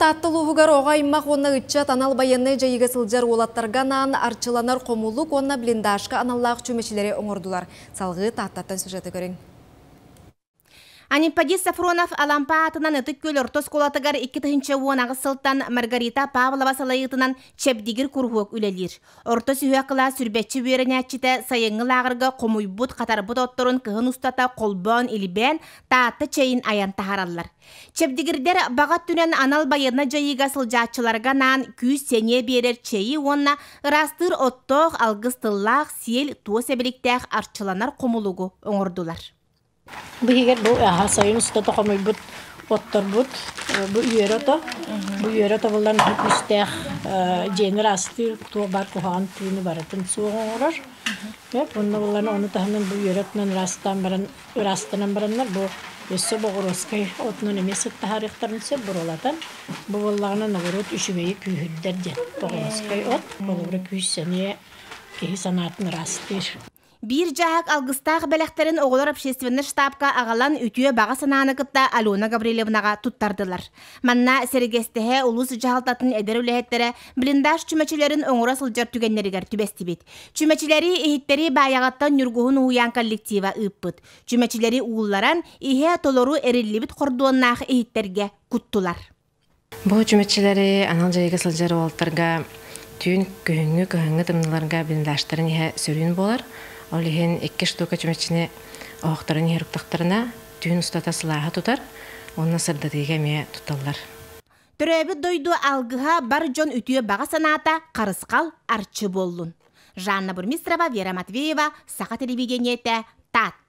Таатта улууһугар оҕо аймах уонна ыччат анал байыаннай дьайыыга сылдьар уолаттарга анаан арчыланар хомулук уонна блиндажка аналлаах чүмэчилэри оҥордулар. Салгыы Тааттаттан сюжеты көрүҥ. Анемподист Сафронов Алампа аатынан Ытык Күөл орто оскуолатыгар 2018 сылтан Маргарита Павлова салайыытынан Чэбдигир куруһуок үлэлиир. Орто сүһүөх кылаас сүрбэччи үөрэнээччитэ сайыҥҥы лааҕырга хомуйбут, хатарбыт отторун кыһын устата холбоон илбээн, Таатта чэйин айан таһаараллар. Чэбдигирдэр баҕа өттүнэн анал байыаннай дьайыыга сылдьааччыларга анаан күүс-сэниэ биэрэр чэйи уонна ыраастыыр оттоох, алгыс тыллаах, сиэл, туос эбиликтээх арчыланар хомулугу оҥордулар. Бу иһигэр бу аһа сайын устата хомуйбут отторбут бу үөрэ ото. Бу үөрэ ото булан күүстээх дьиэни ыраастыыр, туох баар куһаҕан тыыны барытын суох оҥорор. Онно булан ону таһынан бу үөрэ отунан ыраастаан баран Ыраастанан бараннар бу өссө боҕуруоскай отунан эмиэ сыт таһаарыахтарын сөп буруолатан. Бу буоллаҕына наоборот үчүгэйи күүһүрдэр диэн. Боҕуруоскай от холобура күүс-сэниэ киһи санаатын ыраастыыр. Биир дьааһык алгыстаах бэлэхтэрин оҕолор общественнай штабка аҕалан үтүө баҕа санааны кытта Алена Гаврильевнаҕа туттардылар. Манна сэргэстэһэ улуус дьаһалтатын эдэр үлэһиттэрэ блиндаж чүмэчилэрин оҥоро сылдьар түгэннэригэр түбэстибит. Чүмэчилэри иһиттэри Баайаҕаттан Ньургуһун уһуйаан коллектива ыыппыт. Чүмэчилэри уулларан, иһэ толору эриллибит хордуоннаах иһиттэргэ куттулар. Бу чүмэчилэри анал дьайыыга сылдьар уолаттарга түүн күһүҥҥү, кыһыҥҥы тымныыларга блиндажтарын иһэ сөрүүн буолар. Ол иһин икки штука чүмэчини оһохторун иһэр уктахтарына түүн устата сылааһы тутар уонна сырдатыыга эмиэ тутталлар. Төрөөбүт дойду алгыһа бар дьон үтүө баҕа санаата харысхал арчы буоллун. Жанна Бурмистрова, Вера Матвеева, Саха телевидениетэ, Таатта.